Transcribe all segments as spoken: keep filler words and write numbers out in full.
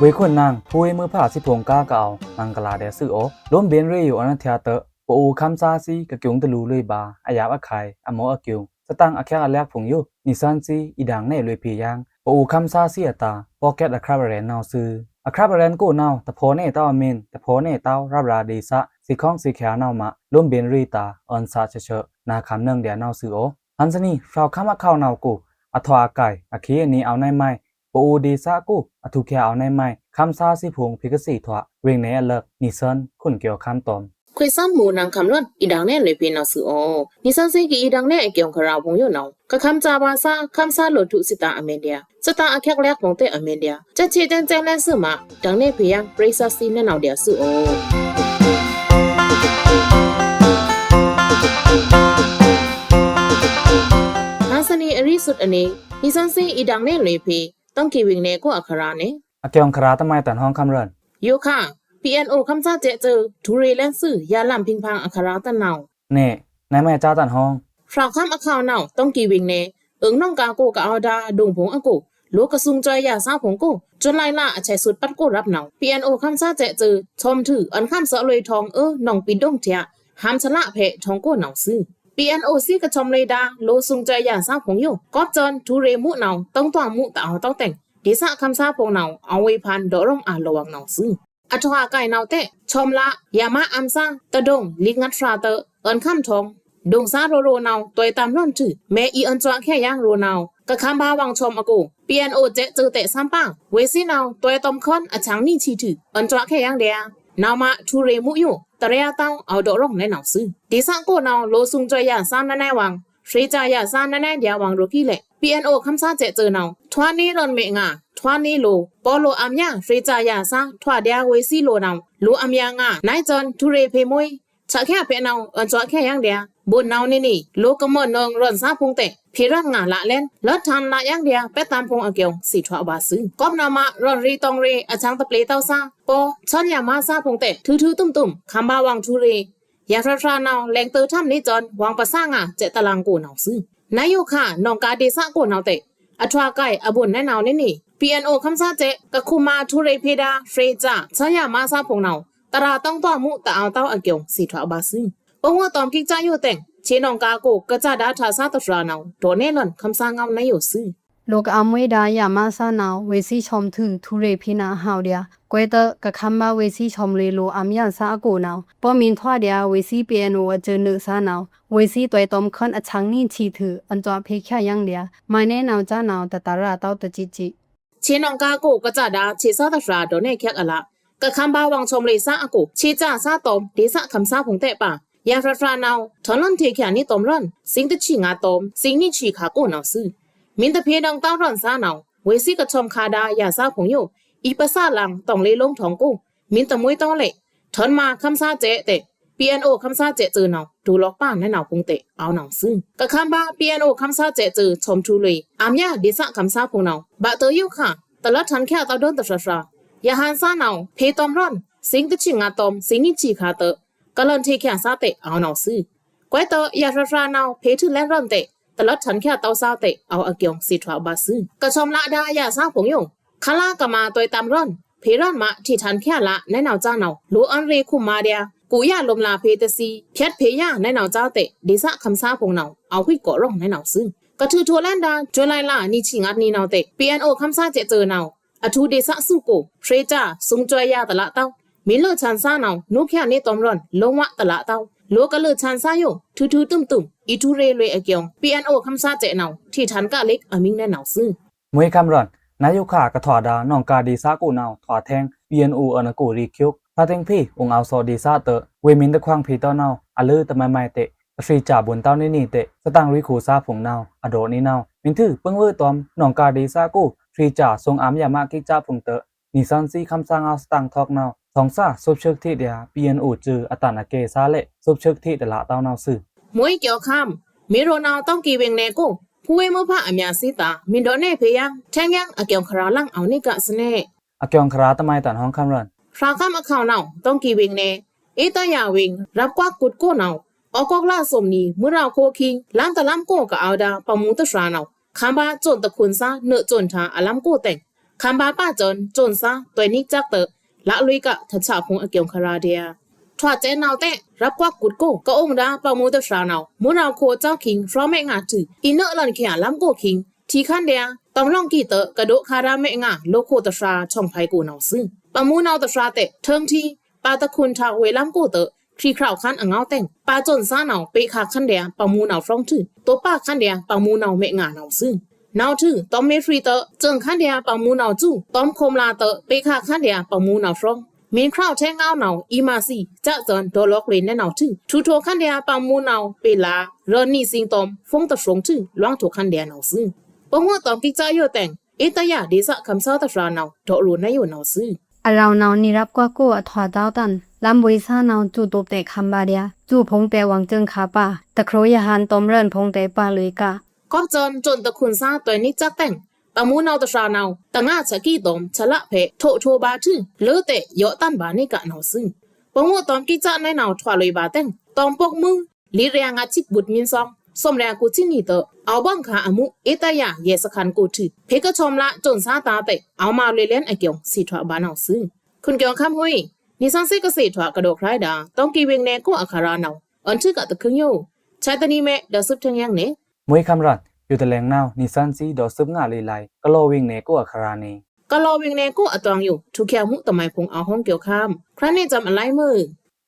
ခွေခွန်နင် ဖူဝေးမွိုးဖါသီးဖိုင်ႏကားကအဝ်ႏ မဂ်လာႏဒျာႏသွူသြ။ လိုမ်းဗဉ်ႏရေꩻယိုအွောန်ႏအထျꩻတွော့ꩻ ပအိုဝ်ႏခမ်းသားသီး ကကျူံႏတလူႏလွေꩻဗာႏ အယပ်ꩻခုဲင်ႏ အမော့အကျူံႏ သတင်ꩻအချက်အလက်ဖိုင်ႏယို နီသွဉ်းသီး အီႏဒင်ႏနယ်လွေꩻဖေႏယင်း ပအိုဝ်ႏခမ်းသားသီးအတာႏ podcast အခြပ်အရဲဉ်ႏနဝ်ꩻသွူ။ အခြပ်အရဲဉ်ႏကိုꩻနဝ်ꩻ တဖော်ႏနယ်တဝ်းအမင်း တဖော်ႏနယ်တဝ်းရပ်ꩻရာႏဒေႏသ သီးခွင်ႏသီးခံႏနဝ်ꩻမ လိုမ်းဗဉ်ႏရေꩻတာႏ အွဉ်ႏသꩻချက်ချက် နာႏခံႏနွောင်ꩻဒျာႏနဝ်ꩻသွူသြ။ ဟန်ႏသနီꩻ ဖြောဝ်ႏခမ်းအခေါင်ႏနဝ်ꩻကို အထွာအကိုင်ႏ အခေအနီꩻ အဝ်ႏနယ်မိုက် ပအိုဝ်ႏဒေႏသကိုꩻ အထူႏချာႏအဝ်ႏနယ်မိုက် ခမ်းသားသီးဖိုင်ႏ ဖေႏကသီထွာ ဝေင်နယ်အလၢက် နီသွဉ်း ခွန်ႏကျော်ခမ်းတွမ် ခွေသွဉ်မိုနင်ႏခံႏလွဉ် အီႏဒင်ႏနယ်လွေꩻဖေႏနဝ်ꩻသွူသြ။ နီသွဉ်းသီးကအီႏဒင်ႏနယ်အကျူံႏခရာႏဖိုင်ႏယိုနဝ်ꩻ ကခမ်းသားဗာႏသ ခမ်းသားလိုꩻထုꩻသွိတ်ꩻတာႏအမင်းဒျာႏ သွိတ်ꩻတာႏအချက်အလက်ဖိုင်ႏတဲ့ꩻအမင်းဒျာႏ ချက်ချက်တဲတဲလဲသွူမ ဒင်ႏနယ်ဖေႏယင်း ပရေသတ်သီးနဝ်ꩻဒျာႏသွူသြ။ ဟန်ႏသနီꩻအရီႏသွုတ်အနီꩻ နီသွဉ်းသီးအီႏဒင်ႏနယ်လွေꩻဖေႏ တွင်ꩻကီဝေင်နယ်ကိုꩻအခရာႏနယ် အကျူံႏခရာႏတမိုင်ႏတန်ႏဟွင်ႏခမ်းလွဉ် ယိုခါ PNO ခမ်းသားစဲ့ꩻစွူ ထုရေꩻလဲသွူ ယလမ်းဖင်းဖင်းအခရာႏတနဝ်ꩻ နယ် နယ်မိုက်ꩻကြားꩻတန်ႏဟွင်ႏ ဖြောဝ်ႏခမ်းအခေါင်ႏနဝ်ꩻ တွင်ꩻကီဝေင်နယ် အွောင်ꩻနောင်ꩻကာႏကိုꩻကအဝ်ႏဒါႏဒုံဖိုင်ႏအကို လိုꩻကသုင်ႏစွဲယသဖိုင်ႏကို ဇွန်လလာꩻအချက်သွုတ်ပတ်ကိုꩻရပ်နဝ်ꩻ PNO ခမ်းသားစဲ့ꩻစွူ ဆွမ်ႏထွူ အွဉ်ႏခမ်းသော့ꩻလွေꩻထောင်ႏ အွောင်ꩻနောင်ꩻပီꩻဒုံထျꩻ ဟမ်ႏသလဖဲထောင်ႏကိုꩻနဝ်ꩻသွူ။ PNO သီးကဆွမ်ႏလွေꩻဒါႏ လိုꩻသုင်ႏစွဲယသဖိုင်ႏယို ကောပ်စွန်ႏ ထုရေꩻမူးနဝ်ꩻ တွင်ꩻတွာ်ꩻမူးတအောဝ်ႏတောက်တဲ့င် ဒေႏသခမ်းသားဖိုင်ႏနဝ်ꩻ အဝေႏဖန်ႏဒေါ့ꩻရောင်ႏအလိုဝ်ႏနဝ်ꩻသွူ။ အထွာအကိုင်ႏနဝ်ꩻတဲ့ ဆွမ်ႏလ ယမအမ်သား တဒုံ လိငတ်ဖြာတဲ့ အွဉ်ႏခမ်းထောင်ႏ ဒုံသားရိုꩻရိုꩻနဝ်ꩻ တွဲတမ်လွဉ်ထွူ မဲအီအွဉ်ႏစွာခဲယင်းရိုꩻနဝ်ꩻ ကခမ်းဗာႏဝင်ဆွမ်ႏအကို PNO စဲ့ꩻစွူတဲ့သမ်ႏပါ ဝေꩻသီးနဝ်ꩻ တွဲတမ်ခွဉ်အချောင်ႏနံꩻသီးထွူ အွဉ်ႏစွာခဲယင်းဒျာႏ နဝ်ꩻမ ထုရေꩻမူးယို တရဲꩻအတောင်း အဝ်ႏဒေါ့ꩻရောင်ႏနယ်နဝ်ꩻသွူ။ ဒေႏသကိုꩻနဝ်ꩻ လိုꩻသုင်ႏစွဲယသနနဲဝင် ဖြေꩻစာယသနနဲဒျာႏဝင်ရိုꩻကီးလဲ PNO ခမ်းသားစဲ့ꩻစွူနဝ်ꩻ ထွာနေလွဉ်မဲငါ ထွာနေလို ပောလိုအမ်ယ ဖြေꩻစာယသ ထွာဒျာႏဝေꩻသီးလိုꩻနဝ်ꩻ လိုꩻအမ်ယငါ နဲစွန်ႏ ထုရေꩻဖေႏမွေး သခဲဖဲနဝ်ꩻ အွဉ်ႏစွာခဲယင်းဒျာႏ ဘုံနဝ်ꩻနီနီ လိုꩻကမွဉ်နွောင်ႏရွဉ်သဖိုင်ႏတဲ့ ဖေႏရွဉ်ငါလလဲန် လွတ်ꩻထန်ႏလယင်းဒျာႏ ပဲတမ်ဖိုင်ႏအကျုံႏ သေထွာဗာႏသွူ။ ကောပ်နဝ်ꩻမ ရွဉ်ရေꩻတောင်ရေꩻ အချောင်ႏတပျေꩻတောက်သား ပော ဆွန်ႏယမသားဖိုင်ႏတဲ့ ထုထုတုမ်တုမ် ခမ်းဗာႏဝင်ထုရေꩻ ယဖြဖြနဝ်ꩻ လဲင်တထမ်းနေစွန်ႏ ဝင်ပသငါ စဲ့ꩻတလင်ကိုꩻနဝ်ꩻသွူ။ နယိုခါ နောင်ကာဒေႏသကိုꩻနဝ်ꩻတဲ့ အထွာကိုင်ႏအဘုံနယ်နဝ်ꩻနီနီ PNO ခမ်းသားစဲ့ꩻ ကခုမ်မထုရေꩻဖေႏဒါႏ ဖြေꩻစာ ဆွန်ႏယမသားဖိုင်ႏနဝ်ꩻ တရာတွင်တွာ်ꩻမူးတအောဝ်ႏတောက်အကျုံႏ သေထွာဗာႏသွူ။ ပဝေါ်တွမ်ႏကီကစယိုတဲ့ ချေနောင်ကာကိုꩻကစဒါႏထဆာတဖြာနဝ်ꩻ ဒေါ့ꩻနယ်လွဉ်ခမ်းသားငေါနယိုသွူ။ လိုꩻကအမ်ဝေးဒါႏယမသားနဝ်ꩻ ဝေꩻသီးဆွမ်ႏထွူ ထုရေꩻဖေႏနဝ်ꩻအဟဝ်ဒျာႏ ကွဲးတကခမ်းဗာႏဝေꩻသီးဆွမ်ႏလွေꩻလိုꩻအမ်ယသအကိုꩻနဝ်ꩻ ပောမင်းထွာဒျာႏဝေꩻသီး PNO အစွိုꩻနုသနဝ်ꩻ ဝေꩻသီးတွဲတမ်ခွဉ်အချောင်ႏနံꩻသီးထွူ အွဉ်ႏစွာဖေႏချင်ယင်းဒျာႏ မုဲင်နယ်နဝ်ꩻစနဝ်ꩻ တတရာတောက်တစစ်စစ် ချေနောင်ကာကိုꩻကစဒါႏ ချေသါတဖြာဒေါ့ꩻနယ်ချက်အလ ကခမ်းဗာႏဝင်ဆွမ်ႏလွေꩻသအကိုꩻ ချေစာသတွမ်ႏ ဒေႏသခမ်းသားဖိုင်ႏတဲ့ပါ ယဖြဖြနဝ်ꩻ ထွန်လွဉ်ထေႏချင်ႏနီတွမ်လွဉ် သီးတချီငါတွမ်ႏ သီးနံꩻချီခါကိုꩻနဝ်ꩻသွူ။ မင်းတဖေႏနုင်တောက်လွဉ်သနဝ်ꩻ ဝေꩻသီးကဆွမ်ႏခါဒါႏယသဖိုင်ႏယို အီပသလင် တွင်ꩻလေꩻလိုင်းထောင်ကို မင်းတမွေးတောက်လဲ့ ထွန်ႏမခမ်းသားစဲ့ꩻတဲ့ PNO ခမ်းသားစဲ့ꩻစွူနဝ်ꩻ တူလော့ꩻပါနယ်နဝ်ꩻဖိုင်ႏတဲ့ အဝ်နဝ်သွူ။ ကခမ်းဗာႏ PNO ခမ်းသားစဲ့ꩻစွူ ဆွမ်ႏထွူလွေꩻ အမ်ယဒေႏသခမ်းသားဖိုင်ႏနဝ်ꩻ ဘတိုယိုခါ တလတ်းထန်ႏချာတဝ်ဒုံတဖြဖြ ယဟန်ႏသနဝ်ꩻ ဖေႏတွမ်ႏလွဉ် သီးတချီငါတွမ်ႏ သီးနံꩻချီခါတဲ့ ကလွဉ်ထေႏချင်ႏသတဲ့ အဝ်နဝ်သွူ။ ကွဲးတယဖြဖြနဝ်ꩻ ဖေႏထွူလဲလွဉ်တဲ့ တလတ်းထန်ႏချာတဝ်ႏသတဲ့ အဝ်အကျုံႏ သေထွာဗာႏသွူ။ ကဆွမ်ႏလဒါႏယသဖိုင်ႏယို ခလကမတွဲတမ်ႏလွဉ် ဖေႏလွဉ်မထေႏထန်ႏချာလနယ်နဝ်ꩻစနဝ်ꩻ လိုꩻအွဉ်ရေခုမ်ႏမဒါႏ ကူယလိုမ်းလဖေႏတသီး ဖြတ်ဖေႏယနယ်နဝ်ꩻစတဲ့ ဒေႏသခမ်းသားဖိုင်ႏနဝ်ꩻ အဝ်ခွိတ်ကော့ရောင်နယ်နဝ်သွူ။ ကထွူထွူလဲဒါႏ ဇူလိုင်လနံꩻချီငါနံနဝ်တဲ့ PNO ခမ်းသားစဲ့ꩻစွူနဝ်ꩻ အထွူဒေႏသသွူကို ဖြေစာ သုင်စွဲယတလတ်းတဝ် မင်းလိုꩻထန်ႏသနဝ်ꩻ နူချာနီတွမ်ႏလွဉ် လိုမ်းဝတလတ်းတဝ် လိုꩻကလိုꩻထန်ႏသယို ထွူထွူတုမ်တုမ် အီထွူရေလွေꩻအကျုံႏ PNO ခမ်းသားစဲ့ꩻနဝ်ꩻ ထေႏထန်ႏကလစ်အမင်းနယ်နဝ်သွူ။ မွေးခမ်းလွဉ် နယိုခါကထွာဒါႏ နောင်ကာဒေႏသကိုနဝ်ꩻ ထွာထဲင် PNO အနကိုရေႏချွုပ် ဖာႏထဲင်ဖေႏ အိုင်အဝ်သော့ဒေႏသတဲ့ ဝေႏမင်းတခွင်ဖေႏတဝ်နဝ်ꩻ အလိုတမုဲင်မုဲင်တဲ့ တဖြေစာဘုံတဝ်နီနီတဲ့ သတင်ꩻရီခိုသဖိုင်ႏနဝ်ꩻ အဒေါ့ꩻနီနဝ်ꩻ မင်းထွူ ပင်းဝေႏတွမ်ႏ နောင်ကာဒေႏသကို ဖြေစာ သုင်အမ်ယမကိကစဖိုင်ႏတဲ့ နံသန်သီခမ်းသားငဝ်းသတင်ꩻထောက်နဝ်ꩻ သွင်သ သုပ်ꩻဆုပ်ထေႏဒျာႏ PNO စွိုꩻအတန်အကဲသလဲ့ သုပ်ꩻဆုပ်ထေႏတလတ်းတဝ်နဝ်သွူ။ မွေးကျော်ခမ်း မီရိုနဝ်ꩻ တွင်ကီဝေင်ႏနယ်ကို ဖူဝေႏမွိုးဖါအမီသီးတာႏ မင်းဒေါ့ꩻနယ်ဖေႏယင်း ထဲင်ယင်းအကျုံႏခရာႏလင်အဝ်နီကစနဲ အကျုံႏခရာႏတမိုင်ႏတန်ႏဟွင်ႏခမ်းလွဉ် ဖြောဝ်ႏခမ်းအခေါင်ႏနဝ်ꩻ တွင်ကီဝေင်ႏနယ် အီတယာဝေင်ႏ ရပ်ကွက်ကိုကိုနဝ်ꩻ အောက်ကော့ꩻလသွမ်ႏနီ မွေႏရောင်ႏကိုခိင်း လမ်းတလမ်းကိုကအိုဒါႏ ပမူတဖြာနဝ်ꩻ ခမ်းဗာႏစွန်ႏတခွန်ႏသနွေစွန်ႏထါအလမ်းကိုတဲ့ ခမ်းဗာႏပါ စွန်ꩻစွန်ꩻသား တွယ်နစ်စက်ꩻတွော့ꩻ လလွေꩻက ထဆဖုံႏအကျုံႏခရာႏဒျာႏ ထွတ်ꩻစဲႏနဝ်ꩻတဲ့ ရပ်ကွက်ႏကုတ်ꩻကို ကအုံႏဒါ ပမူႏတဖြာႏနဝ်ꩻ မူႏနဝ်ꩻခွေꩻ ကျောင်းခင်ႏဖြောင်းမဲငါႏထွူ အီႏနွိုက်လန်ꩻခေတ်ꩻအလမ်းကိုခင်ႏ ထီႏခန်းဒျာႏ တောင်လွင်ႏကီꩻတွော့ꩻ ကဒိုꩻခါႏမဲငါႏ လောꩻခွေꩻတဖြာႏ ထွင်ꩻဖိုင်ႏကိုꩻနဝ်ꩻသွူ။ ပမူႏနဝ်ꩻတဖြာႏတဲ့ ထွင်ꩻထီႏ ပါႏတခုန်ႏထာꩻဝေႏလမ်းကိုတွော့ꩻ ခွီꩻခြောက်ခန်းႏအငေါႏတဲ့ ပါႏစွန်ꩻသားနဝ်ꩻ ပေႏခါႏခန်းဒျာႏ ပမူႏနဝ်ꩻဖြောင်းထွူ တိုပ်ꩻပါꩻခန်းဒျာႏ ပမူႏနဝ်ꩻမဲငါႏနဝ်ꩻသွူ။ နဝ်ꩻထွူ တောင်မေႏဖြီတွော့ꩻ စွန်ꩻခန်းဒျာႏ ပမူႏနဝ်ꩻသွူ၊ တောင်ခုမ်ႏလာတွော့ꩻ ပေႏခါႏခန်းဒျာႏ ပမူႏနဝ်ꩻဖြောင်း မင်းခြောက်ထဲငေါႏနဝ်ꩻ အီႏမာႏသီး စက်ꩻစွန်ꩻ ဒေါ့ꩻလော့ꩻလေꩻနဲနဝ်ꩻထွူ ထွူထိုင်ႏခန်းဒျာႏ ပမူႏနဝ်ꩻပေႏလာႏ ရွိုန်ꩻနီသီးသွမ် ဖုံႏတဖြုံႏထွူ လွင်ꩻထိုင်ႏခန်းဒျာႏနဝ်ꩻသွူ။ ပဝွေ့တောမ်ႏကိကၠော့ꩻတဲင် အေးတရာဒေသခံႏသားတဖြာႏနဝ်ꩻ ဒေါ့ꩻလိုꩻနဝ်ꩻသွူ။ အရောင်နဝ်ꩻ နီရပ်ကွက်ကိုအထွာꩻတဝ်းတန် လမ်းဗွေႏသားနဝ်ꩻ စွူတိုပ်ꩻတဲ့ခမ်းဗာႏဒျာႏ စွူဖိုင်ႏတဲ့ဝွင်ꩻစွိုင်ꩻခါႏပါ တခြိုးယဟန်ႏတွမ်ႏရွိုန်ꩻဖိုင်ႏတဲ့ပါလွေꩻက ကွပ်စွန်ꩻစွန်ꩻတခုန်ႏသားတွယ်နစ်စက်ꩻတဲင် ပမူႏနဝ်ꩻတဖြာႏနဝ်ꩻ တငါꩻဆာꩻကီးတွမ်ႏ ဆလဖဲ ထိုထိုဗာႏထွူ လွေꩻတဲ့ ယော့ꩻတန်ဗာႏနေကနဝ်ꩻသွူ။ ပဝွေ့တောမ်ႏကိကၠော့ꩻနဝ်ꩻ ထွာꩻလွေꩻဗာႏတဲင် တွမ်ႏပုတ်ꩻမွူး လေးရာငါးဆံ ဗွတ်မင်းစောင် သွမ်ရာကိုဆံနီတွော့ꩻ အောဝ်ႏဗွင်ꩻခါႏအမူး အေးတရာရဲစခန်းကိုထွူ ဖေႏကထွမ်ႏလꩻစွန်ꩻသားတားတဲ့ အောဝ်ႏမာႏလွေꩻလဲန်းအကျုံႏ သေထွာꩻဗာႏနဝ်ꩻသွူ။ ခွန်ကျော်ခမ်းဟွေး နီသန့်စီကသေထွာꩻ ကဒေါ့ꩻခြိုက်ဒါ တောင်ႏကီးဝေင်ꩻနယ်ကိုအခရာႏနဝ်ꩻ အွောန်ႏထွူကတခုင်းယို ဆာတနီမဲ ဒေါ့ꩻသွူပ်ꩻထဲင်ယံႏနေ။ မွေးခမ်းရန် ယိုတလဲင်နဝ်ꩻ နီသန့်စီဒေါ့ꩻသွူပ်ꩻငါလွေꩻလဲင် ကလောဝေင်ꩻနယ်ကိုအခရာႏနေ။ ကလောဝေင်ꩻနယ်ကိုအတွင်ယို ထွူချာမူးတမိုင်ဖိုင်ႏ အောဝ်ႏဟောင်ကျော်ခမ်း ခြောက်နှစ် စံအလိုက်မွေး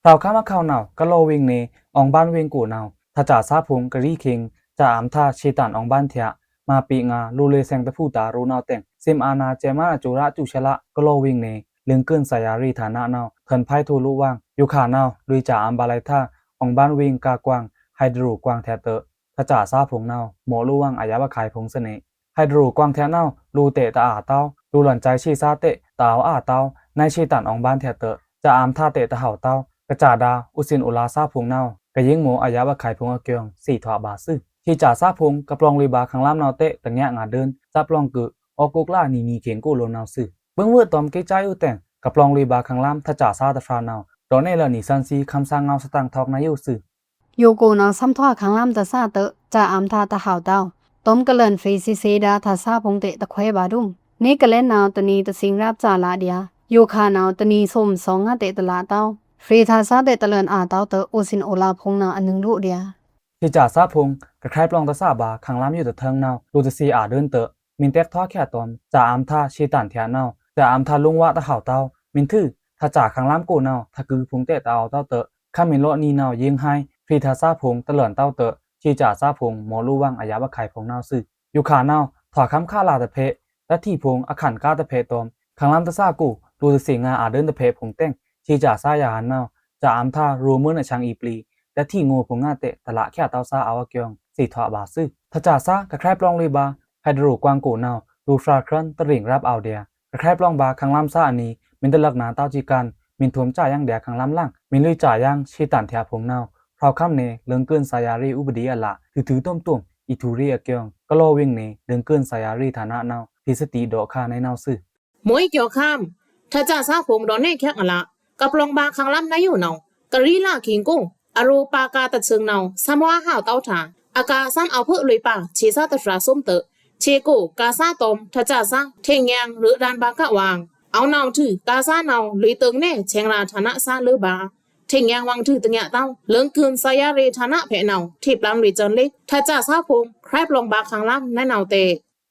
ဖြောက်ခမ်းအခေါင်နဝ်ꩻ ကလောဝေင်ꩻနယ် အောင်ႏဗန်းဝေင်ꩻကိုနဝ်ꩻ ထစစဖုံႏ ကရီးခိင်ႏ စအမ်ႏထါ ရှေ့တန်ႏအောင်ႏဗန်းထျꩻ မꩻပေငါ လိုꩻလွေꩻသင်ႏတဖုတာႏ ရိုးနဝ်ꩻတဲင် စင်ꩻအာဏာႏစဲးမားအကျိုးရ စူးရှလ ကလောဝေင်ꩻနယ် လင်ႏကွိုင်ꩻစာꩻရာႏရေꩻဌာနနဝ်ꩻ ထွဉ်ႏဖိုင်ႏထိုꩻလိုဝွင်ꩻ ယိုခါနဝ်ꩻ လွေꩻစအမ်ႏဗာႏလဲထါ အောင်ႏဗန်းဝေင်ꩻ ကားကွင် ဟိုက်ဒရိုꩻကွင်ႏထျꩻတွော့ꩻ ထစစဖုံႏနဝ်ꩻ မော့လိုဝွင်ꩻအယပ်ꩻအခုဲင်ႏဖိုင်ႏသနေ ဟိုက်ဒရိုꩻကွင်ႏထျꩻနဝ်ꩻ လိုꩻတဲ့တအာꩻတဝ်း လိုꩻလွန်ꩻစဲးရှေ့သားတဲ့ တအာꩻအာꩻတဝ်း နဝ်ꩻရှေ့တန်ႏအောင်ႏဗန်းထျꩻတွော့ꩻ စအမ်ႏထါတဲ့တဟဝ်တဝ်း ကစဒါ အိုးစင်ꩻအိုးလာသားဖိုင်ႏနဝ်ꩻ ကယိင်းမောအယပ်ꩻအခုဲင်ႏဖိုင်ႏအကျုံႏ သေထွာꩻဗာႏသွူ။ ထစစဖုံႏ ကပျောင်လွေꩻဗာႏခင်ႏလမ်းနဝ်ꩻတဲ့ တညငါဒိုင်း စပ်ပျောင်ꩻကု အောက်ꩻကိုကလနီနီခေင်ႏကိုလိုနဝ်ꩻသွူ။ ပင်းဝွေ့တောမ်ႏကိကၠော့ꩻယိုတဲင် ကပျောင်လွေꩻဗာႏခင်ႏလမ်း ထစစတဖြာႏနဝ်ꩻ ဒေါ့ꩻနယ်လနီသန့်စီ ခမ်းသားငဝ်းသတင်ꩻထွုက်နဝ်ꩻသွူ။ ယိုကိုနဝ်ꩻ သမ်ꩻထွာꩻခင်ႏလမ်းတသာတဲ့ စအမ်ႏထါတဲ့တဟဝ်တဝ်း တွမ်ႏကလန်ꩻဖေႏစီးဆဲဒါ ထသားဖိုင်ႏတဲ့တခွဲးဗာႏဒုမ် နေကလဲနဝ်ꩻ တနံၤတသင်ႏရပ်စလဒျာႏ ယိုခါနဝ်ꩻ တနံၤသိုမ်သွင်ႏငါတဲ့တလတဝ်း ဖေႏထသားတဲ့တလန်အာꩻတဝ်းတဲ့ အိုးစင်ꩻအိုးလာဖိုင်ႏနဝ်ꩻ အနုင်ႏလိုꩻဒျာႏ ထစစဖုံႏ ကခြိုက်ပျောင်ႏတသာဗာႏ ခင်ႏလမ်းယိုတထင်နဝ်ꩻ လိုꩻတသီအာꩻဒိုင်းတဲ့ မီႏတဲ့ထွားချာတွမ်ႏ စအမ်ႏထါရှေ့တန်ႏထျꩻနဝ်ꩻ စအမ်ႏထါလိုင်းဝါတဲ့တဟဝ်တဝ်း မီႏထွူ ထစခင်ႏလမ်းကိုနဝ်ꩻ ထကူဖိုင်ႏတဲ့တအာꩻတဝ်းတဲ့ ခမ်းမီႏလော့နံနဝ်ꩻ ယိင်းဟိုင်း ဖေႏထသားဖိုင်ႏတလန်တဝ်းတဲ့ ထစစဖုံႏ မော့လိုဝွင်ꩻအယပ်ꩻအခုဲင်ႏဖိုင်ႏနဝ်ꩻသွူ။ ယိုခါနဝ်ꩻ ထွာꩻခမ်းခလတဲ့ဖေႏ တထီဖိုင်ႏ အခန်ႏကားတဲ့ဖေႏတွမ်ႏ ခင်ႏလမ်းတသာကို လိုꩻတသီငါအာꩻဒိုင်းတဲ့ဖေႏဖိုင်ႏတဲင် ထစစယဟန်ႏနဝ်ꩻ စအမ်ႏထါ ရိုမွိုင်းအချောင်အီပျီ တထီငိုဖိုင်ႏငါတဲ့ တလချာတဝ်းသားအဝဲကျုံႏ သေထွာꩻဗာႏသွူ။ ထစစ ကခြိုက်ပျောင်ႏလွေꩻဗာႏ ဟိုက်ဒရိုꩻကွင်ႏကိုနဝ်ꩻ လိုꩻဖြာႏခြွဉ်တရင်းရပ်အဝ်ဒျာႏ ကခြိုက်ပျောင်ႏဗာႏခင်ႏလမ်းသားအနံၤ မီႏတလကနာတဝ်းစီးကၢၼ် မီႏထွုမ်ႏစရင်ဒျာႏခင်ႏလမ်းလင် မီႏလွေꩻစရင်ရှေ့တန်ႏထျꩻဖိုင်ႏနဝ်ꩻ ဖြောက်ခမ်းနယ် လင်ႏကွိုင်ꩻစာꩻရာႏရေꩻဥပဒေအလ ထွူထွူတွမ်တွမ် အီႏထွူရေꩻအကျုံႏ ကလောဝေင်ꩻနယ် လင်ႏကွိုင်ꩻစာꩻရာႏရေꩻဌာနနဝ်ꩻ ဖေႏသတိဒေါ့ꩻခါႏနဲနဝ်ꩻသွူ။ မွေးကျော်ခမ်း ထစစဖုံႏဒေါ့ꩻနယ်ချက်အလ ကပျောင်ႏဗာႏခင်ႏလမ်းနဝ်ꩻယိုနဝ်ꩻ ကရီးလခင်ႏကို အရိုပါႏကားတဆင်ႏနဝ်ꩻ သမ်ꩻဝါႏဟဝ်တဝ်းထါ အကာသမ်ꩻအောဝ်ႏဖေႏလွေꩻပါႏ ဆေသားတဖြာႏသွမ်တဲ့ ဆေကို ကားသားတွမ်ႏ ထစစ ထဲင်ယင်ႏ ရွိုးရန်ႏဗာႏကဝွင်ꩻ အဝ်နဝ်ꩻထွူ ကားသားနဝ်ꩻ လွေꩻတိုင်ႏနယ် ဆဲင်ꩻရာႏဌာနသားလွေꩻဗာႏ ထဲင်ယင်ႏဝွင်ထွူတညတဝ်း လင်ႏကွိုင်ꩻစာꩻရာႏရေꩻဌာနဖေႏနဝ်ꩻ ထေးပျံႏလွေꩻစွန်ꩻလေး ထစစဖုံႏ ကခြိုက်ပျောင်ႏဗာႏခင်ႏလမ်းနဲနဝ်ꩻတဲ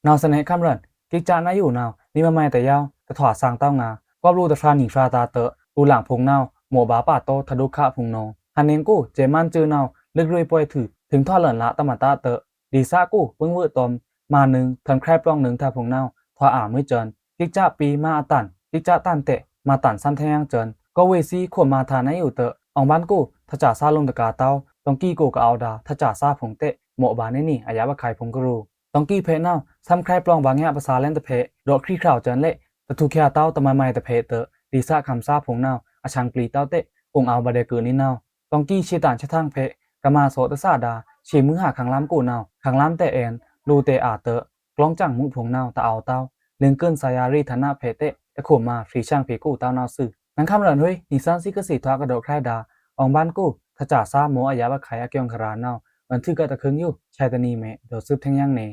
နဝ်ꩻသနဲခမ်းရန် ကိကၠော့ꩻနဝ်ꩻယိုနဝ်ꩻ နီမမိုင်တယဝ်း တထွာသင်ႏတဝ်းငါ ကွပ်လိုꩻတဖြာႏနီဖြာႏတာႏတဲ့ လိုꩻလင်ဖိုင်ႏနဝ်ꩻ မော့ဗာႏပါတောထဒုက္ခဖိုင်ႏနဝ်ꩻ ဟန်နင်ႏကို စဲးမန်းစဲးနဝ်ꩻ လွေꩻလွေꩻပွေꩻထွူ ထိုင်ထွာလန်ꩻလꩻတမတာႏတဲ့ ဒေသကို ပင်းဝွေ့တွမ်ႏ မါနုင်ႏ ထွဉ်ႏကခြိုက်ပျောင်ႏနုင်ႏထ᩻ဖိုင်ႏနဝ်ꩻ ထွာအာꩻမွေးစွန်ႏ ကိကၠော့ꩻပီးမါအတန် ကိကၠော့ꩻတန်တဲ့ မါတန်သမ်ႏထဲင်ယင်ႏစွန်ႏ ကဝေးသီး ခွန်ႏမါထါနဲယိုတဲ့ အောင်ႏဗန်းကို ထစစလိုမ်ႏတကာႏတဝ်း တွင်ꩻကီးကိုကအဝ်ႏဒါ ထစစဖုံႏတဲ့ မော့ဗာႏနဲနံၤ အယပ်ꩻအခုဲင်ႏဖိုင်ႏကရူ တွင်ꩻကီးဖေႏနဝ်ꩻ သမ်ႏကခြိုက်ပျောင်ႏဗာႏငဲပစာႏလဲန်ႏတဖေႏ ဒေါ့ꩻခြီဖြောင်ႏစွန်ႏလဲ တထွူချာတဝ်းတမမိုင်တဖေႏတဲ့ ဒေသခံႏသားဖိုင်ႏနဝ်ꩻ အချောင်ပျီတဝ်းတဲ့ အိုင်အဝ်ႏဗဒဲးကုးနဲနဝ်ꩻ တွင်ꩻကီးရှေ့တန်ႏချက်ထင်ဖေႏ ကမၤသောတစဒါ ရှေ့မွိုးဟါႏခင်ႏလမ်းကိုနဝ်ꩻ ခင်ႏလမ်းတဲ့အဲန်ႏ လိုꩻတဲ့အာꩻတဲ့ ကျီုံႏစံမူဖိုင်ႏနဝ်ꩻ တအာဝ်ႏတဝ်း လင်ႏကွိုင်ꩻစာꩻရာႏရေꩻဌာနဖေႏတဲ့ တခွိုမ်ꩻမါဖြေႏဆင်ဖေႏကိုတဝ်းနဝ်ꩻသွူ။ နင်ႏခမ်းရန်ဟွေး နီသန့်စီကသေထွာꩻကဒေါ့ꩻခြိုက်ဒါ အောင်ႏဗန်းကို ထစစမော့အယပ်ꩻအခုဲင်ႏအကျုံႏခရာႏနဝ်ꩻ အွောန်ႏထွူကတခုင်းယို ဆာတနီမဲ ဒေါ့ꩻသွူပ်ꩻထဲင်ယင်ႏနဲ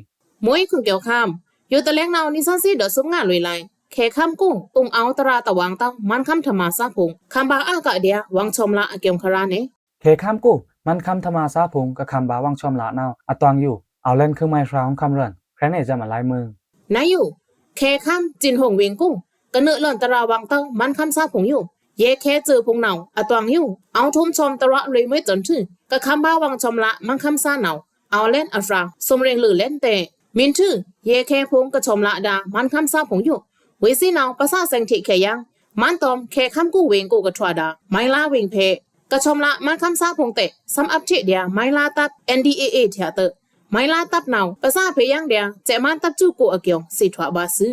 မွေးခွန်ကျော်ခမ်း ယိုတလဲင်နဝ်ꩻ နီသန့်စီဒေါ့ꩻသွူပ်ꩻငါလွေꩻလဲင် ခဲခမ်းကို ဥံႏအဝ်ႏတရာတဝင်ႏတဝ်း မန်းခမ်းထမာႏသားဖိုင်ႏ ခမ်းဗာႏအါကဒျာ ဝွင်ႏထွမ်ႏလꩻအကျုံႏခရာႏနေ ခဲခမ်းကို မန်းခမ်းထမာႏသားဖိုင်ႏ ကခမ်းဗာႏဝွင်ႏထွမ်ႏလꩻနဝ်ꩻ အတွင်ႏယို အဝ်ႏလꩻန်ႏ ခွိုင်ꩻမိုင်ꩻဖြာႏ ဟွမ်ႏခမ်းရွိုၼ်း ခရဲးꩻနေꩻစွမ်းအလါမိုင်ꩻ နယို ခဲခမ်း ကျိန်ꩻဟွင်ꩻဝေင်ႏကို ကနုတ်ꩻလွဉ်ꩻတရာဝင်ႏတဝ်း မန်းခမ်းသားဖိုင်ႏယို ယဲခဲစွိုꩻဖိုင်ႏနဝ်ꩻ အတွင်ႏယို အဝ်ႏထွမ်ႏထွမ်ႏတရာလွေꩻမွေးစွဉ်ႏထွူ ကခမ်းဗာႏဝွင်ႏထွမ်ႏလꩻ မန်းခမ်းသားနဝ်ꩻ အဝ်ႏလꩻန်ႏအဖြာႏ သွမ်ႏရင်ꩻလွိူဝ်ꩻလ᩻န်ႏတဲ့ မီးထွူ ယဲခဲဖိုင်ႏကထွမ်ႏလꩻဒ᩻ မန်းခမ်းသားဖိုင်ႏယို ဝေးသီးနဝ်ꩻ ပသားသင်ထေခဲယင် မန်းတွမ် ခဲခမ်းကိုဝေင်ႏကိုကထွာဒၻ မိုင်းလားဝေင်ႏဖေ့ ကထွမ်ႏလꩻ မန်းခမ်းသားဖိုင်ႏတဲ့ သွမ်ႏအပ်ထေဒျာ မိုင်းလားတပ် NDAA ထျꩻတွော့ꩻ မိုင်းလားတပ်နဝ်ꩻ ပသားဖေယင်ဒျာ စဲ့ꩻမန်းတပ်စုကိုအကျုံႏ သေထွာဗာႏသွူ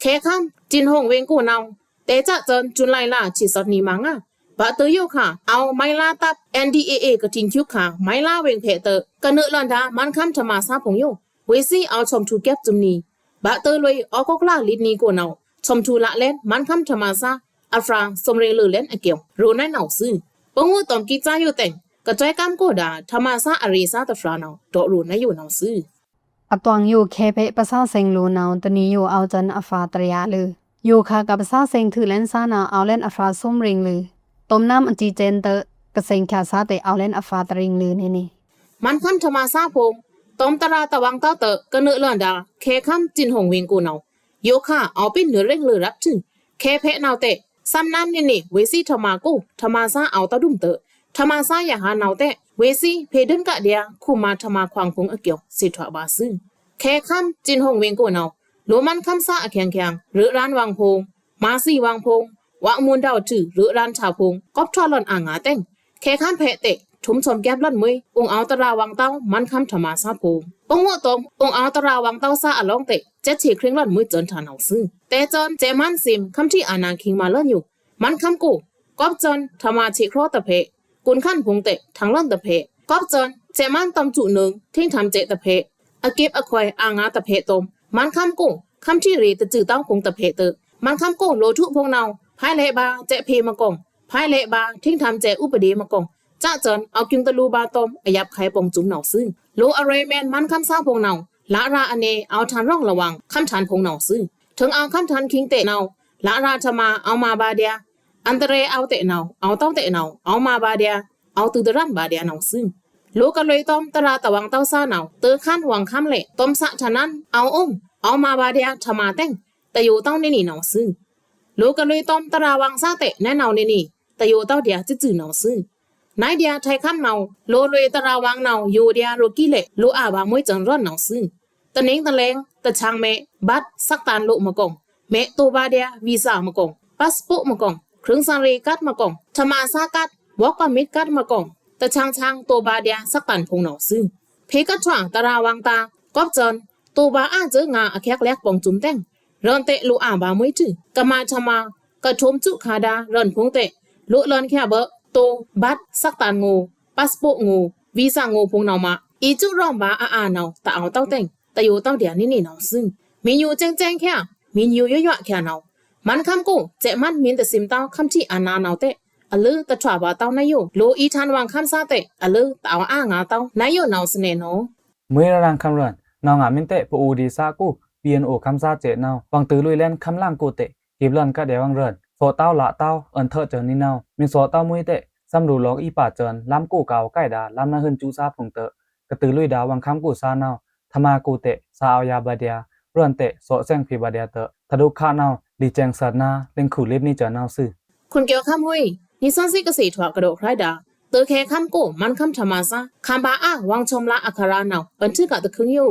ခဲခမ်း ကျိန်ꩻဟွင်ꩻဝေင်ႏကိုနဝ်ꩻ တဲꩻစွဉ်ႏ ဇွန်လꩻလꩻ ဆံသွတ်နံꩻမငါ ဘးတွေယိုခါ အဝ်ႏမိုင်းလားတပ် NDAA ကထိန်ႏချွိုက်ꩻခါ မိုင်းလားဝေင်ႏဖေ့တွော့ꩻ ကနုတ်ꩻလွဉ်ꩻဒ᩻ မန်းခမ်းထမာႏသားဖိုင်ႏယို ဝေးသီးအဝ်ႏထွမ်ႏထွူကပ်ꩻစွမ်ႏနံꩻ ဘးတွေလွေꩻ အောက်ကိုကလာလီတ်နံꩻကိုနဝ်ꩻ ထွမ်ႏထွူလꩻလဵဉ် မန်းခမ်းထမာႏသား အဖြာႏ သွမ်ႏရင်ꩻလွိုဝ်ꩻလဵဉ်အကျုံႏ ရိုꩻနုဲင်းနဝ်ꩻသွူ ပငိုꩻတွမ်ႏကီးꩻသားယိုတဲင် ကစွဲကမ်းကိုဒၻ ထမာႏသားအရေသားတဖြာႏနဝ်ꩻ ဒေါ့ꩻရိုꩻနုဲင်းယိုနဝ်ꩻသွူ အတွင်ႏယို ခဲဖေ့ ပသားသင်လိုꩻနဝ်ꩻ တနံꩻယို အဝ်ႏစွဉ်ႏအဖြာႏတြီယꩻလွိုဝ် ယိုခါက ပသားသင်ထွူလဵဉ်သားနဝ်ꩻ အဝ်ႏလဵဉ်အဖြာႏ သွမ်ႏရင်ꩻလွိုဝ်ꩻ တွမ်ႏနမ်းအစံႏစဲဉ်တွော့ꩻ ကသင်ꩻချာႏသားတဲ့ အဝ်ႏလဵဉ်အဖြာႏတရင်ꩻလွိုဝ်ꩻနေနေ မန်းခမ်းထမာႏသားဖိုင်ႏ တွမ်ႏတရာတဝင်ႏတဝ်းတွော့ꩻ ကနုတ်ꩻလွဉ်ꩻဒၻ ခဲခမ်း ကျိန်ꩻဟွင်ꩻဝေင်ႏကိုနဝ်ꩻ ယိုခါ အဝ်ႏပီနွိုင်ꩻရင်ꩻလွိုဝ်ꩻရပ်ထွူ ခဲဖေ့နဝ်ꩻတဲ့ သွမ်ႏနမ်းနေနေ ဝေးသီးထမာႏကို ထမာႏသားအဝ်ႏတဒွမ်တွော့ꩻ ထမာႏသားယဟန်နဝ်ꩻတဲ့ ဝေးသီးဖေဒွဉ်ကဒျာ ခူꩻမာႏထမာႏခွင်ဖိုင်ႏအကျုံႏ သေထွာဗာႏသွူ ခဲခမ်း ကျိန်ꩻဟွင်ꩻဝေင်ႏကိုနဝ်ꩻ လိုꩻမန်းခမ်းသားအကျုံႏကျုံႏ ရိုꩻရန်ႏဝင်ဖိုင်ႏ မꩻသီဝင်ဖိုင်ႏ ဝꩻမွဉ်ဒဝ်ꩻထွူ ရိုꩻရန်ႏထꩻဖိုင်ႏ ကွပ်ထွာလွဉ်ꩻအာငါတဲင် ခဲခမ်းဖေ့တဲ့ ထွမ်ႏထွမ်ႏကပ်လွဉ်ꩻမွေး ဥံႏအဝ်ႏတရာဝင်ႏတဝ်း မန်းခမ်းထမာႏသားဖိုင်ႏ ပငိုꩻတွမ်ႏ ဥံႏအဝ်ႏတရာဝင်ႏတဝ်းသားအလောင်းတဲ့ စဲ့ꩻထေႏခြွေင်လွဉ်ꩻမွေးစွဉ်ႏထꩻနဝ်ꩻသွူ တဲစွဉ်ႏ စဲ့ꩻမန်းသိမ် ခမ်းထီအာဏာႏခိင်ꩻမာႏလွဉ်ꩻယို မန်းခမ်းကို ကွပ်စွဉ်ႏ ထမာႏထေႏခြောက်တဖေ့ ကွဉ်ႏခန့်ဖိုင်ႏတဲ့ ထင်လွဉ်ꩻတဖေ့ ကွပ်စွဉ်ႏ စဲ့ꩻမန်းတွမ်ႏစုꩻနွိုင် ထိင်းထမ်ႏစဲ့ꩻတဖေ့ အကပ်အခွိုင်အာငါတဖေ့တွမ်ႏ မန်းခမ်းကို ခမ်းထီရေꩻတစုꩻတဝ်းဖိုင်ႏတဖေ့တွော့ꩻ မန်းခမ်းကိုလိုꩻထွူဖိုင်ႏနဝ်ꩻ ဖုဲင်ꩻလဲ့ဗာႏစဲ့ꩻဖေ့မကောင် ဖုဲင်ꩻလဲ့ဗာႏ ထိင်းထမ်ႏစဲ့ꩻဥပဒေမကောင် စဲ့ꩻစွဉ်ႏ အဝ်ႏကျိုင်းတလူဗာႏတွမ်ႏ အယပ်ꩻခုဲင်ႏပေါင်ႏစုမ်ႏနဝ်ꩻသွူ လိုꩻအရွေးမဲန်ႏ မန်းခမ်းသားဖိုင်ႏနဝ်ꩻ လရာႏအနေ အဝ်ႏထန်ႏရွောင်ꩻလဝင်ႏ ခမ်းထန်ႏဖိုင်ႏနဝ်ꩻသွူ ထိုင်အဝ်ႏခမ်းထန်ႏခိင်ꩻတဲ့နဝ်ꩻ လရာႏထမာႏ အဝ်ႏမာဗာႏဒျာ အန္တရာယ်အဝ်ႏတဲ့နဝ်ꩻ အဝ်ႏတဝ်းတဲ့နဝ်ꩻ အဝ်ႏမာဗာႏဒျာ အဝ်ႏတွိုက်ꩻတရန်ဗာႏဒျာနဝ်ꩻသွူ လိုꩻကလွေꩻတွမ်ႏ တရာတဝင်ႏတဝ်းသားနဝ်ꩻ တွိုက်ꩻခမ်းဝင်ႏခမ်းလဲ့ တွမ်ႏသထနန်း အဝ်ႏအုံႏ အဝ်ႏမာဗာႏဒျာ ထမာႏတဲင် တယိုတဝ်းနေနေနဝ်ꩻသွူ လိုꩻကလွေꩻတွမ်ႏ တရာဝင်ႏသားတဲ့ နဲနဝ်နေနေ တယိုတဝ်းဒျာ စစွူနဝ်ꩻသွူ နဲဒျာ ထုဲင်ꩻခမ်းနဝ်ꩻ လိုꩻလွေꩻတရာဝင်ႏနဝ်ꩻ ယိုဒျာ ရိုꩻကီးလဲ့ လိုꩻအာဗာႏမွေးစွဉ်ႏရွဉ်ꩻနဝ်ꩻသွူ တနင်္သာလင်း တချောင်ꩻမဲ บัตร ဆက်သွယ်ရေး မကောင် မဲတိုဗာႏဒျာ ဗီဇာႏမကောင် ပတ်စ်ပို့ꩻမကောင် เครื่องสำอางการ์ดမကောင် ထမာႏသားကတ်း work permit cardမကောင် တချောင်ꩻချောင်ꩻ တိုဗာႏဒျာ ဆက်သွယ်ရေးဖိုင်ႏနဝ်ꩻသွူ ဖေႏကထွာ တရာဝင်ႏတာ ကွပ်စွဉ်ႏ တိုဗာႏအာႏစွိုင်ꩻငါႏအခက်အခဲပေါင်ႏစုမ်ႏတဲင် ရွဉ်ꩻတဲ့ လိုꩻအာဗာႏမွေးထွူ ကမာꩻထမာႏ ကထွမ်ႏစုခါဒျာ ရွဉ်ꩻဖိုင်ႏတဲ့ လိုꩻလွဉ်ꩻချာဗော့ တို บัตร ဆက်သွယ်ရေးငို ပတ်စ်ပို့ꩻငို ဗီဇာႏငိုဖိုင်ႏနဝ်ꩻမး အီႏစုရောမ်ဗာႏအါအါနဝ်ꩻ တအဝ်ႏတဝ်းတဲင် တယိုတဝ်းဒျာ နေနေနဝ်ꩻသွူ မီယိုစဲင်စဲင်ချာ မီယိုယွယွချာနဝ်ꩻ မန်းခမ်းကို စဲ့ꩻမန်းမီတသိမ်တဝ်း ခမ်းထီအာဏာႏနဝ်ꩻတဲ့ အလိုတထွာဗာႏတဝ်းနဲယို လိုꩻအီႏထန်ႏဝင်ႏခမ်းသားတဲ့ အလိုတအဝ်ႏအာငါႏတဝ်း နဲယိုနဝ်ꩻသွူနဲနဝ်ꩻ မွေးရရန်ႏခမ်းရွဉ်ꩻ နဝ်ꩻငါႏမီတဲ့ ပအိုဝ်ႏဒေႏသားကို ပီအန်အိုဝ်ႏခမ်းသားစဲ့ꩻနဝ်ꩻ ဝင်ꩻတိုဝ်လွေꩻလဲန်ႏခမ်းလင်ကိုတဲ့ ကေပ်လွဉ်ꩻကဒျာဝင်ႏရွဉ်ꩻ သော့တဝ်းလꩻတဝ်း အွဉ်ထွဲစွဉ်ႏနေနဝ်ꩻ မီသော့တဝ်းမွေးတဲ့ သမ်ꩻလူလောင်ႏအီႏပါစွဉ်ႏ လမ်းကိုကဝ်ႏကိုက်ဒျာ လမ်းနဟိုင်းစုသားဖိုင်ႏတွော့ꩻ ကတိုဝ်လွေꩻဒျာ ဝင်ႏခမ်းကိုသားနဝ်ꩻ ထမာႏကိုတဲ့ စာအုပ်ရဘျာႏဒျာ ရွဉ်ꩻတဲ့ သော့ꩻစဲင်ဖေဗာႏဒျာတွော့ꩻ သဒုခနဝ်ꩻ လီစဲင်သတ်ꩻနာ လင်ခုလီပ်ꩻနေစွဉ်ႏနဝ်ꩻသွူ ခွန်ကျော်ခမ်းဟွေး နီသွဉ်းသီးကသေထွာကရော့ꩻခရိုက်ဒျာ တိုဝ်းခဲခမ်းကို မန်းခမ်းထမာႏသား ခမ်းဗာႏအာ ဝွင်ႏထွမ်ႏလ᩻အခရာႏနဝ်ꩻ ပန်ႏထွူကတ်းတခုံယို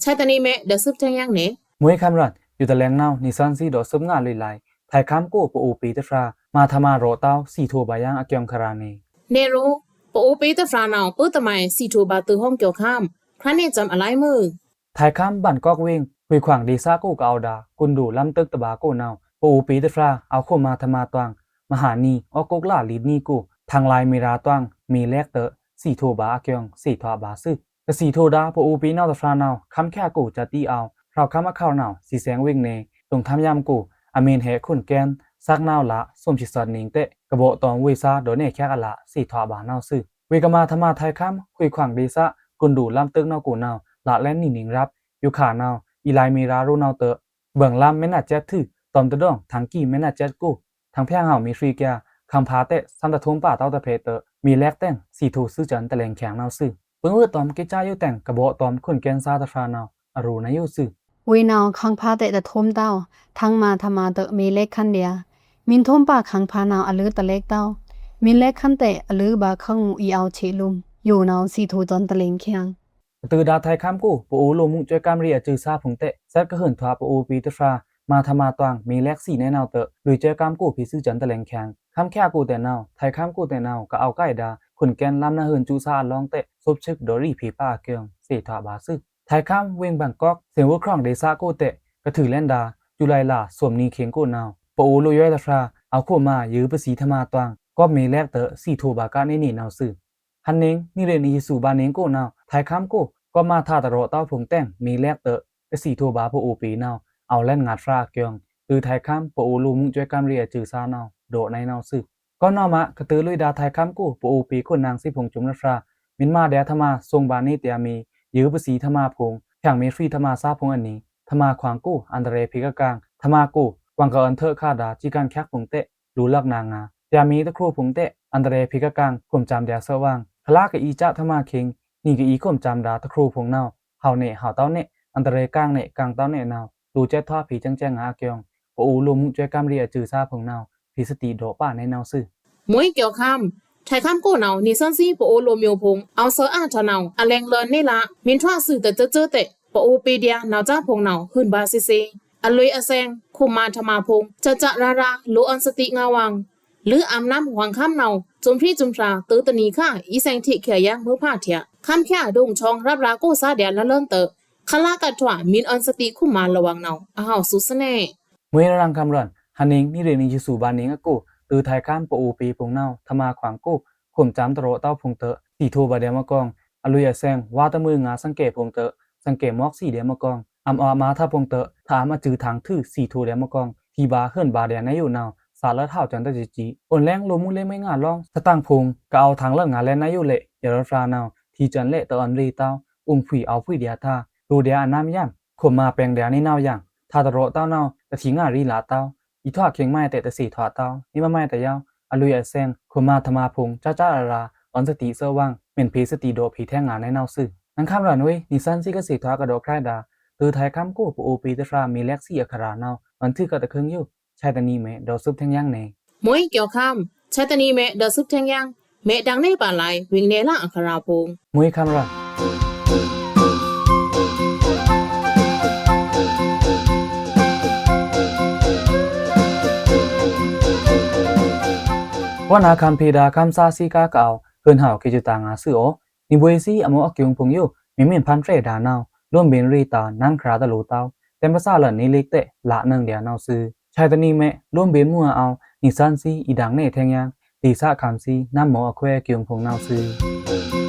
ဆၢတဲနေမဲ ဒျာသွပ်ꩻတဲင်ယင်ꩻနေ မွေးခမ်းရွဉ်ꩻ ယူတလဲင်နဝ်ꩻ နီသွဉ်းသီးဒီးသွပ်ငါလွေꩻလၢ် ထုဲင်ꩻခမ်းကို ပအိုဝ်ႏပေႏတဖြာ မၤထမာႏရော့ꩻတဝ်း သီထိုꩻဗာႏယင်အကျုံႏခရာႏနေ နဲရိုး ပအိုဝ်ႏပေႏတဖြာနဝ်ꩻ ပဵုသမုဲင်သီထိုꩻဗာႏတိုဝ်းဟွံကျော်ခမ်း ခရံားနေစွမ်းအလါမိုဝ်း ထုဲင်ꩻခမ်းဗန်ႏကွက်ဝေင်ꩻ ခွိုင်ꩻခွင်ꩻဒေႏသားကိုကဝ်ႏဒျာ ကွန်ဒိုလမ်းတိုက်တဘျားကိုနဝ်ꩻ ပအိုဝ်ႏပေႏတဖြာ အဝ်ႏခွိုမၤထမာႏတွင် မဟာနီ အောက်ကိုကလာလီတ်နီကို ထင်ꩻလၢႆမေရာတွင် မေႏလဲက်တွော့ꩻ သီထိုꩻဗာႏအကျုံႏ သေထွာဗာႏသွူ ကသီထိုꩻဒျာ ပအိုဝ်ႏပေႏနဝ်ꩻတဖြာနဝ်ꩻ ခမ်းချာကို စတီးအဝ်ႏ ဖြဝ်ꩻခမ်းအခဝ်ႏနဝ်ꩻ သီသဲင်ဝိတ်နေ တုမ်ႏထမ်းယမ်ကို အမီးဟဲခုန်ႏကဲန်း သက်နဝ်ꩻလႃ သွမ်သီသွဉ်းနင်းတဲ့ ကဘော့ꩻတွမ်ႏဝေ့သား ဒေါ်နဲၣ်ချက်အလၢ သေထွာဗာႏနဝ်ꩻသွူ ဝေကမၤထမာႏထုဲင်ꩻခမ်း ခွိုင်ꩻခွင်ꩻဒေႏသား ကွန်ဒိုလမ်းတိုက်နဝ်ꩻကိုနဝ်ꩻ လၢလႅင်းနံၤနင်းရပ် ယူခါနဝ်ꩻ အီးလၢႆမေရာရိုနဝ်ꩻတွော့ꩻ ဗွင်ႏလမ်းမဲနတ်ကျဲထု တွမ်တဒေါင် ထင်ကီ မ့နစ်စက်ကို ထင်ဖျာင်ဟဝ် မီးရွီကျာ ခင်ဖာႏတဲ့ သမ်ႏတထွမ်ပါတဝ်းတဖဲဒ် မေလက်တဲင် သီးထိုႏသွူစဉ်တလဲင်ႏချင်နဝ်ꩻသွူ။ ပင်ဝွို့တမ်ႏ ကေချာယုတဲင်ကဘော့တမ်ႏ ခွန်ကဲန်သားတဖြာနဝ်ꩻ အရိုꩻနယုသွူ။ ဝေနဝ်ꩻ ခင်ဖာႏတဲ့တထွမ်တဝ်း ထင်မၤထမၤဒ် မေလက်ခန်းဒျာႏ မီးထွမ်ပါခင်ဖာႏနဝ်ꩻ အလွေꩻတလဲကတဝ်း မေလက်ခန်းတဲ့ အလွေꩻဗာႏခင်မူႏ အီအဝ်ႏထေꩻလွမ် ယိုနဝ်ꩻ သီးထိုႏသွူစဉ်တလဲင်ႏချင် ကတိုဒါႏ ထင်ခမ်းကို ပအိုဝ်ႏလိုꩻမုက်စွဲႏကမ်းရေꩻအစွူးသားဖိုင်ႏတဲ့ သတ်းကဟုန်ထွာ ပအိုဝ်ႏပေႏတဖြာ မၤထမၤတွင် မေလက်သီးနဲနဝ်ꩻဒ် လွေꩻစွဲႏကမ်းကိုဖေႏသွူစဉ်တလဲင်ႏချင် ခင်ဖျာင်ကိုတဲ့နဝ်ꩻ ထင်ခမ်းကိုတဲ့နဝ်ꩻ ကအဝ်ႏကိုက်ဒါ ခွန်ကဲန်လမ်းနဟိုန်စွူသားအလောင်းတဲ့ သွပ်သွွိုက်ဒေါ်ရီဖြေႏပါအကျိုင် သေထွာဘၣ်သွူ။ ထင်ခမ်းဝေင်ဘန်ကော့ သင်ဝွို့ခရွင်ဒေႏသားကိုတဲ့ ကထုးလဲန်ဒါ ဇူလိုင်လ သွမ်နံႏခင်းကိုနဝ်ꩻ ပအိုဝ်ႏလိုꩻယွဲတဖြာ အဝ်ႏခွန်မါယိုပသီထမၤတွင် ကော့မေလက်ဒ် သီးထိုႏဗာႏကနဲနေနဝ်ꩻသွူ။ ဟန်နင်ꩻ နံꩻရေꩻနံꩻယသူဗာႏနင်ꩻကိုနဝ်ꩻ ထင်ခမ်းကို ကော့မၤထာတရော့တဝ်းဖိုင်ႏတဲင် မေလက်ဒ် ကသီးထိုႏဗာႏပအိုဝ်ႏပေႏနဝ်ꩻ အဝ်ႏလဲန်ငါဒဖြာအကျိုင် ဒ်ထင်ခမ်းပအိုဝ်ႏလိုꩻမုက်စွဲႏကမ်းရေꩻအစွူးသားနဝ်ꩻ ဒေါ်နဲနဝ်ꩻသွူ။ ကော့နဝ်ꩻမး ကတိုလွေꩻဒါ ထင်ခမ်းကို ပအိုဝ်ႏပေႏခွန်နင်ႏသွူဖိုင်ႏစုံတဖြာ မန်မာႏဒျာႏထမၤသွင်ဗာႏနေတြာမီ ယိုပသီထမၤဖိုင်ႏ ဖြင်ꩻမေဖြွီထမၤသားဖိုင်ႏအနံၤ ထမၤခွင်ကို အန္တရာယ်ဖေႏကကင် ထမၤကို ကွင်ကအွန်ထွိုက်ခါဒါ စံႏကၢၼ်ချက်ဖိုင်ႏတဲ့ လိုꩻလက်နင်ငါႏ တြာမီတခရိုဖိုင်ႏတဲ့ အန္တရာယ်ဖေႏကကင် ခွမ်စမ်ႏဒျာႏသွူဝင် ခလါကအီႏစထမၤခင်း နံၤကအီႏခွမ်စမ်ႏဒါတခရိုဖိုင်ႏနဝ်ꩻ ဟဝ်နဲဟဝ်တဝ်းနဲ အန္တရာယ်ကင်နဲကင်တဝ်းနဲနဝ်ꩻ လိုꩻစွဲႏထွာဖေႏစဲင်စဲင်ငါႏအကျိုင် ပအိုဝ်ႏလိုꩻမုက်စွဲႏကမ်းရေꩻအစွူးသားဖိုင်ႏနဝ်ꩻ ဖေႏသတိဒေါ်ပါနဲနဝ်ꩻသွူ။ မွေးကျော်ခမ်း ထင်ခမ်းကိုနဝ်ꩻ နီသွဉ်းသီး ပအိုဝ်ႏလိုꩻမျိူးဖိုင်ႏ အဝ်ႏသဵင်ꩻအါထနဝ်ꩻ အလဲင်လွောန်နေလ မီးထွာသွူးတစွူးစွူးတဲ့ ပအိုဝ်ႏပေႏဒျာႏ နဝ်ꩻသားဖိုင်ႏနဝ်ꩻ ဟုန်ဗာႏသေသေ အလွေꩻအသွင်ꩻ ခွမ်မါထမၤဖိုင်ႏ စစရရ လိုꩻအွန်သတိငါႏဝင် လိုꩻအမ်ႏနမ်းဝင်ႏခမ်းနဝ်ꩻ စုံဖြီစုံဖြာ တိုတနံၤခါ အီႏသင်ထေ့ချာယဲမွိုးဖါထျာ ခင်ဖျာင်ဒုံချောင်းရပ်ရွာကိုယ်စားဒျာႏလလောန်တဲ့ ခလါကထွာ မီးအွန်သတိခွမ်မါလဝင်နဝ်ꩻ အဟဝ်သွူသနဲ မွေးရင်ခမ်းရွန် ဟန်နင်ꩻ နံၤရေꩻနံၤယသူဗာႏနင်ꩻအကို ဒ်ထင်ခမ်းပအိုဝ်ႏပေႏဖိုင်ႏနဝ်ꩻ ထမၤခွင်ကို ခွမ်စမ်ႏတရော့တဝ်းဖိုင်ႏတဲ့ သီးထိုႏဗာႏဒျာႏမကောင် အလွေꩻအသွင်ꩻ ဝါတမွေငါႏ သင်ꩻကဲဖိုင်ႏတဲ့ သင်ꩻကဲမွက်သီးဒျာႏမကောင် အမ်ꩻအွမ်းမါထဖိုင်ႏတဲ့ ထမ်ꩻအမ်ꩻအစွူးထင်ꩻထွူ သီးထိုႏဒျာႏမကောင် သီးဗာႏဟုန်ဗာႏဒျာႏနယိုနဝ်ꩻ သꩻလက်ဟဝ်ႏစွုံတစွူးစွူး အိုန်လဲင်းလိုꩻမုလေမိူင်းငါႏလောင်း သတင်ꩻဖိုင်ႏ ကအဝ်ႏထင်ꩻလန်ငါႏလဲနယိုလဲ့ ယရောဖြာနဝ်ꩻ ထီႏစွုံလဲ့တအွန်ရေတဝ်း ဥုံႏခွီအဝ်ႏခွီဒျာႏတာ လိုꩻဒျာႏအနမ်းယမ် ခွမ်မါပင်ႏဒျာႏနေနဝ်ꩻယင် ထာတရော့တဝ်းနဝ်ꩻ တထီငါႏရီလာတဝ်း အီႏထွာခင်းမါတဲတသေထွာတဝ်း နေမမါတဲယဝ် အလွေꩻအသွင်ꩻ ခွမ်မါထမၤဖိုင်ႏ စစရရ အွန်သတိသွူဝင် မန်ဖေႏသတိဒေါ်ဖေႏထဲင်ငါႏနဲနဝ်ꩻသွူ။ နင်ခမ်းရွန်ဝေး နီသွဉ်းသီးကသေထွာကဒေါ်ခြဲဒါ ဒ်ထင်ခမ်းကိုပအိုဝ်ႏပေႏတဖြာ မေလက်သီးအခရာနဝ်ꩻ မန်ထုကတခုံယို ဆဲတနံၤမဲ ဒေါ်သွပ်ထဲင်ယင်နဲ မွေးကျော်ခမ်း ဆဲတနံၤမဲ ဒေါ်သွပ်ထဲင်ယင် မဲတန်းနေပါလဲ ဝိုင်နယ်လအခရာဖိုင်ႏ မွေးခမ်းရွန် ဝနခမ်းဖေဒါခမ်းသားသီးကားကအဝ်ႏ ဟုန်ဟဝ်ꩻခေတ်စွူတာငါႏသွူအို နီဗွေသီးအမော့အကျိုင်ဖိုင်ႏယို မီမန်ဖန်ဖြဲဒါနဝ်ꩻ လိုမ်းဗဉ်ႏရေတာ နင်ခရာတလိုတဝ်း တဲမ်းပသလန်နေလစ်တဲ့ လနင်ဒျာႏနဝ်ꩻသွူ။ ဆဲတနံၤမဲ လိုမ်းဗဉ်ႏမွဲအဝ်ႏ နီသွဉ်းသီးအီႏဒင်နဲထဲင်ယင် ဒေႏသခမ်းသီး နမ်းမော့အခွဲအကျိုင်ဖိုင်ႏနဝ်ꩻသွူ။